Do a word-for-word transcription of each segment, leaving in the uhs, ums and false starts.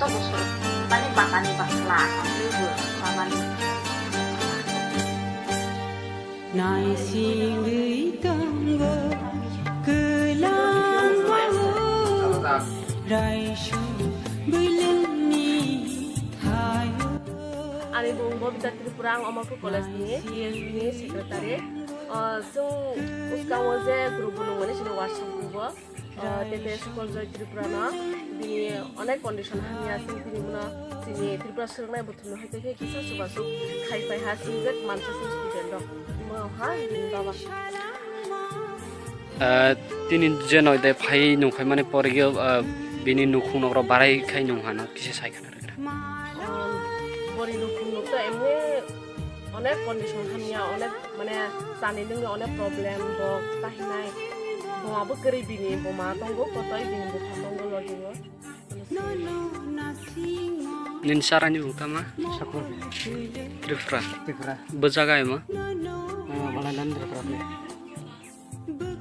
Bosor, mane bakani bakla, ang teibo babani. Naisingwi tongo kwlangmao, raisung bwlwngni thaio. Ani bung Bobita Tripura, ang Amarpur College ni T S B ni secretary. O, chwng uskango je group bo nungmani chini WhatsApp group o. O, tete Sukoljoy Tripura no bini onek condition hamya, chwng tini bono chini Tripura swrwngnai buthumno hai khe kisa chubachu khai phai ha, chwng je mansa chwng student rok. Omo ha bini baba. Ah, tini je noi de phai nung phai mani pore yo, ah, bini nukhung nok rok barai khai nung hano kisa sai khana rwgra. Um, bori nukhung nok to emni onek condition hamya, onek mane chani nungni onek problem, bo tahinai, boma bo kwrwi bini, boma tongo kotoi, bini bupha tongo logi o. Nini chara ni bung tama? Sakur. Tripura. Tripura. Bo jaga emo? Ah, Balaland Tripura ple.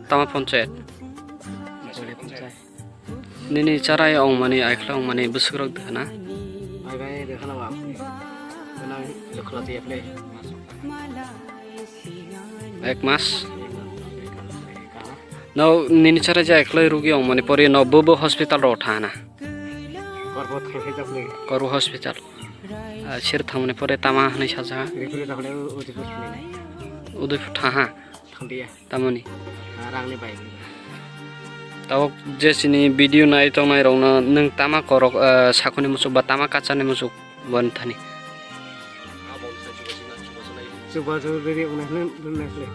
Tama ponchayat? Bali ponchayat. Nini charai ongmani, aikhla ongmani bwswk rok dana? Bai bai, dekha na bab. Kana dekha na tiya ple. Ek mas. No, nini charai je aikhla rugi ongmani pore no bo bo hospital ro thana. Korbo thangkhe jakli. Korbo hospital. Ah, sir thangmani pore tama hwnwi sajaha. Ripuri thangkhe Udaipur thangkhe. Udaipur thaha. Thangdiya. Tamoni. Ah, rangni bai. Tabok je chini video nai tongnai rokno nwng tama korok, ah, sakuni muchuk ba tama kachani muchuk boni thani. Chuba churi ri unai hwnwi dunai khle.